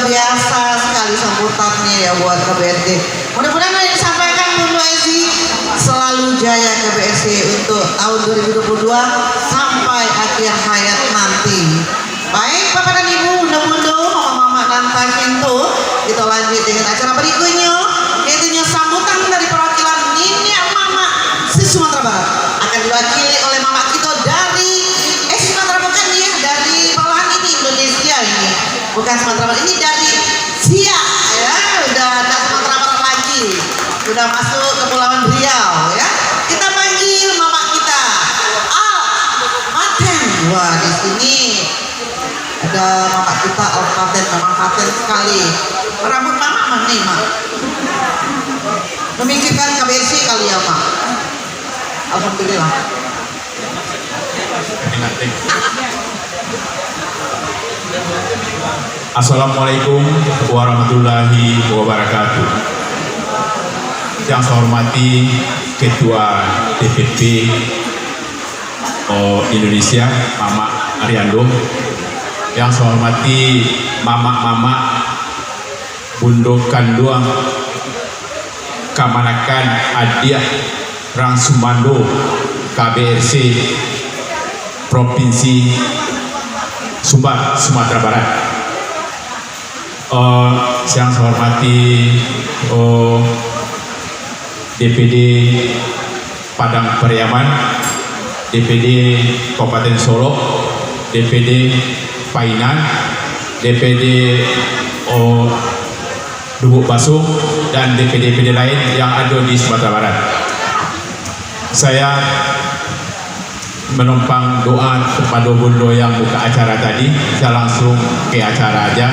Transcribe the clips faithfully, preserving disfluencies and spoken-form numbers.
Biasa sekali sambutannya ya buat K B R C. Mudah-mudahan yang disampaikan Bunda Ezi selalu jaya K B R C untuk tahun dua ribu dua puluh dua sampai akhir hayat nanti. Baik, Bapak dan Ibu, Bunda-Bunda, Mama-Mama nan tacinto, kita lanjut dengan acara berikutnya, yaitu sambutan dari perwakilan Niniak Mamak se-Sumatera Barat. Akan diwakili oleh Mamak kita dari, eh, Sumatera bukan ya, dari belahan ini, Indonesia ini. Bukan Sumatera Barat, ini dari Siak, ya, udah nggak Sumatera Barat lagi, udah masuk Kepulauan Riau, ya. Kita panggil mamak kita, Al Paten. Wah, di sini ada mamak kita, Al Paten, memang paten sekali. Rambut mamak manih, Mak. Memikirkan K B R C kali ya, Mak. Alhamdulillah. Assalamualaikum warahmatullahi wabarakatuh. Yang saya hormati Ketua D P P, oh, Indonesia, Mamak Ariando. Yang saya hormati mamak-mamak, bundo kanduang, kamanakan, adiak, rang sumando K B R C Provinsi Sumbar, Sumatera Barat. Eh, yang saya hormati, oh, D P D Padang Pariaman, D P D Kabupaten Solok, D P D Painan, D P D, oh, Lubuk Basong, dan D P D-D P D lain yang ado di Sumatera Barat. Saya manumpang doa kapado bundo yang buka acara tadi, saya langsung ka acara aja.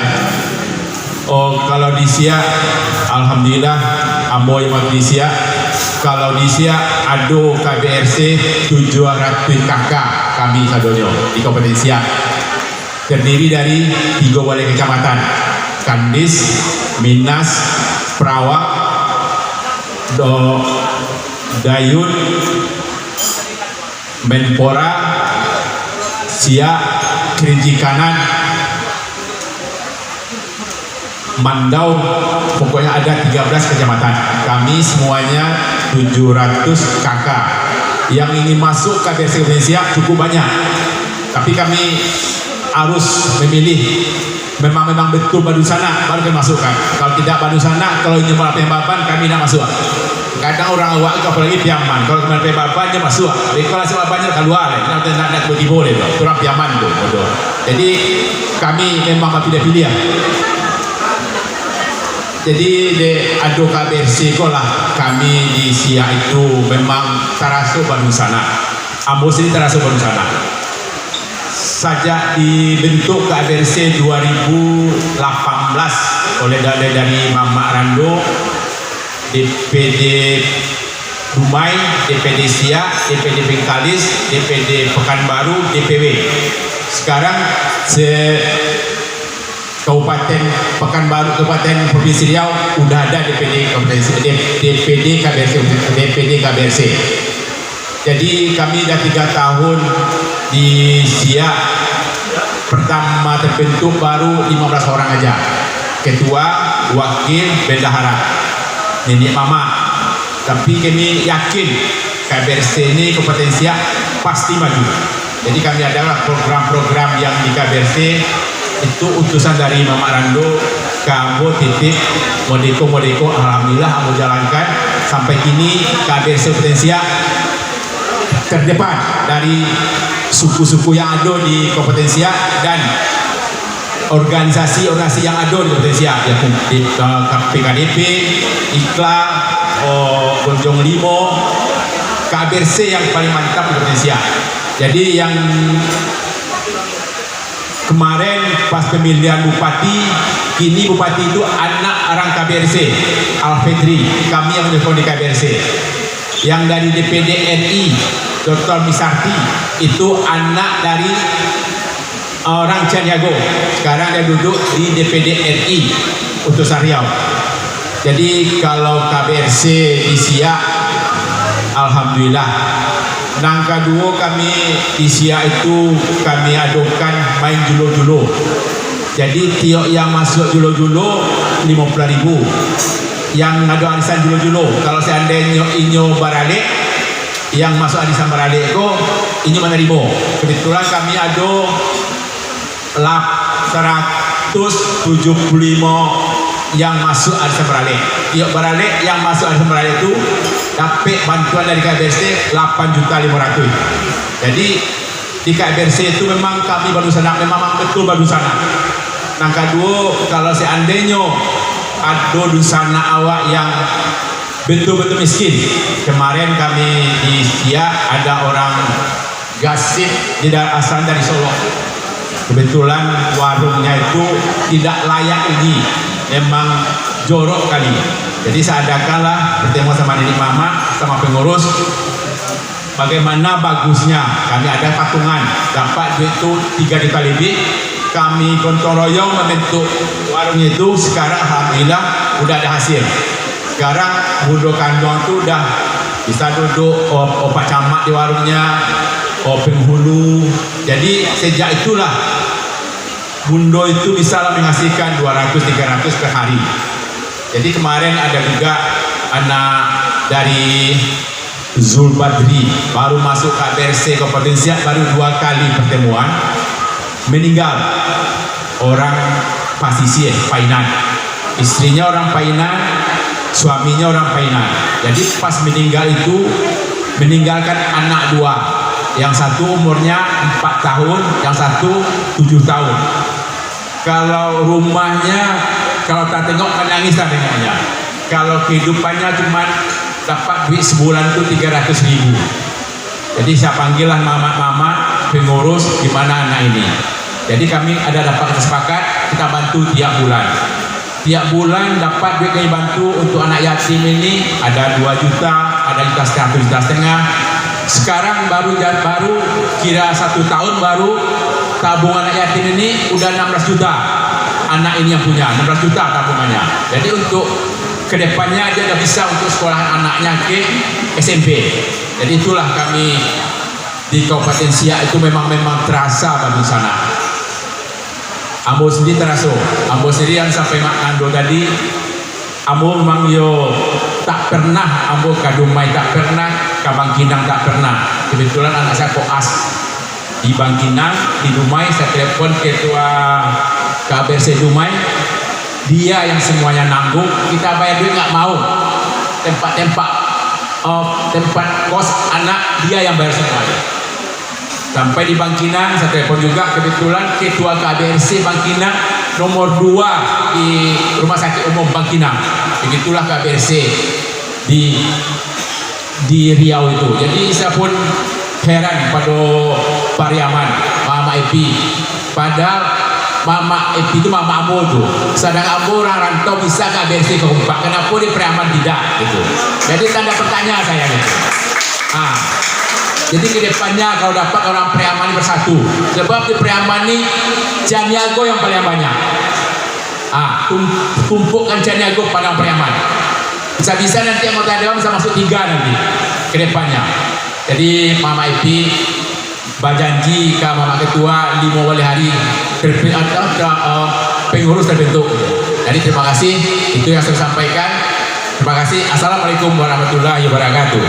Oh, kalau di Siak, alhamdulillah, ambo yang di Siak. Kalau di Siak, ado K B R C tujuh ratus K K kami sadonyo di Kabupaten Siak. Terdiri dari tigo baleh kecamatan, Kandis, Minas, Perawak, Do-, Dayun, Menpora, Siak, Kerinci Kanan, Mandau, pokoknya ada tiga belas kecamatan. Kami semuanya tujuh ratus K K. Yang ingin masuk K B R C Kabupaten Siak cukup banyak. Tapi kami harus memilih memang, memang betul badunsanak, baru kami masukkan. Kalau tidak badunsanak, kalau inyo malapeh baban, kami ndak masuk. Kadang urang awak tu, apolai Piaman, kalau malapeh baban, inyo masuk. Tapi kalau malapeh baban, inyo kalua lai. Indak, indak, indak tibo-tibo lai tu. Urang Piaman tu, bodoh. Jadi, kami memang bapiliah-piliah. Jadi, dek ado K B R C ko lah, kami di Siak itu memang taraso badunsanak. Ambo sendiri taraso badunsanak. Sajak dibentuk K B R C dua ribu lapan belas oleh da-, dari Mamak Rando, D P D Dumai, D P D Siak, D P D Bengkalis, D P D Pekanbaru, D P W. Sekarang se-, Kabupaten Pekanbaru, Kabupaten Provinsi Riau, udah ada D P D Kabupaten Si-, D-, D P D K B R C, D P D K B R C. Jadi, kami dah tiga tahun di Siak, pertama terbentuk baru lima belas orang aja. Ketua, wakil, bendahara, niniak mamak. Tapi kami yakin K B R C ni Kabupaten Siak pasti maju. Jadi kami adalah program-program yang di K B R C itu utusan dari Mamak Rando, ka ambo titip, modeko-modeko, alhamdulillah ambo jalankan. Sampai kini K B R C Kabupaten Siak terdepan dari suku-suku yang ado di Kabupaten Siak dan organisasi-organisasi yang ado di Kabupaten Siak, ya, di, eh, P K D P, Ikla, oh, Gonjong Limo, K B R C yang paling mantap di Kabupaten Siak. Jadi yang kemarin pas pemilihan bupati, kini bupati itu anak orang K B R C, Alfedri, kami yang menyokong di K B R C. Yang dari D P D R I, Doktor Misarti, itu anak dari orang Caniago, sekarang dia duduk di D P D R I Utusan Riau. Jadi, kalau K B R C di Siak, alhamdulillah. Nang kaduo, kami di Siak itu kami adokan main julo-julo. Jadi, tiok yang masuak julo-julo, limo puluah ribu. Yang ado arisan julo-julo, kalau seandainyo inyo baralek, yang masuak arisan baralek ko, inyo manarimo. Kebetulan kami ado lap-, saratus tujuh puluh limo yang masuak arisan baralek. Tiok baralek yang masuak arisan baralek tu dapek bantuan dari K B R C lapan juta limo ratuih. Jadi, di K B R C tu memang kami badunsanak, memang betul badunsanak. Nan kaduo, kalau seandainyo ado dunsanak awak yang betul-betul miskin, kemarin kami di Siak ada orang gasip di da-, asal dari Solok. Kebetulan warungnya itu tidak layak huni, memang jorok kali. Jadi, saya adakanlah pertemuan sama nenek mamak, sama pengurus. Bagaimana bagusnya kami ada patungan, dapat duit tu tiga juta lebih, kami gotong royong membentuk warung itu. Sekarang alhamdulillah udah ada hasil. Sekarang bundo kanduang tu udah bisa duduk, o-, opak camak di warungnya, o, penghulu. Jadi, sejak itulah bundo itu bisa lah menghasilkan dua ratus, tiga ratus per hari. Jadi, kemarin ada juga anak dari Zulbadri, baru masuk K B R C Kabupaten Siak, baru dua kali pertemuan, meninggal. Orang pasisir, Painan. Istrinya orang Painan, suaminya orang Painan. Jadi, pas meninggal itu, meninggalkan anak dua. Yang satu umurnya empat tahun, yang satu tujuh tahun. Kalau rumahnya, kalau tatengok, manangis tatengoknya. Kalau kehidupannya cuma dapat duit sebulan tu tiga ratus ribu. Jadi, saya panggillah mamak-mamak pengurus, di mana anak ini. Jadi, kami ada dapat sepakat, kita bantu tiap bulan. Tiap bulan dapat duit kami bantu untuk anak yatim ini, ada dua juta, ada juta setengah, juta setengah. Sekarang baru ja-, baru kira satu tahun baru tabung anak yatim ini udah enam belas juta. Anak ini yang punya, enam belas juta tabungannya. Jadi, untuk kedepannya dia udah bisa untuk sekolahan anaknya ke S M P. Jadi, itulah kami di Kabupaten Siak itu memang, memang terasa bagi sana. Ambo sendiri taraso, ambo sendiri yang sampai Mak Nando tadi, ambo memang yo tak pernah ambo ka Dumai, tak pernah ka Bangkinang, tak pernah. Kebetulan anak saya koas di Bangkinang, di Dumai, saya telepon ketua K B R C Dumai, dia yang semuanya nanggung, kita bayar duit nggak mau. Tempat-tempat, eh, tempat kos anak, dia yang bayar semuanya. Sampai di Bangkinang, saya telepon juga, kebetulan ketua K B R C Bangkinang nomor dua di Rumah Sakit Umum Bangkinang. Begitulah K B R C di, di Riau itu. Jadi, saya pun heran pado Pariaman, Mamak Epi. Padahal Mamak Epi tu mamak ambo tu. Sadang ambo urang rantau bisa K B R C Kompak. Kenapa di Pariaman tidak, gitu. Jadi, tanda pertanyaan saya, gitu. Ah. Jadi, ke depannya kalau dapat orang Pariaman ni bersatu. Sebab di Pariaman ni Caniago yang paling banyak. Ah, tum-, tumpukkan Caniago Padang Pariaman. Bisa-bisa nanti anggota dewan bisa masuk tiga nanti ke depannya. Jadi, Mamak Epi bajanji ka Mamak Ketua limo baleh hari terpi-, eh, eh, pengurus terbentuk. Jadi, terima kasih. Itu yang saya sampaikan. Terima kasih. Assalamualaikum warahmatullahi wabarakatuh.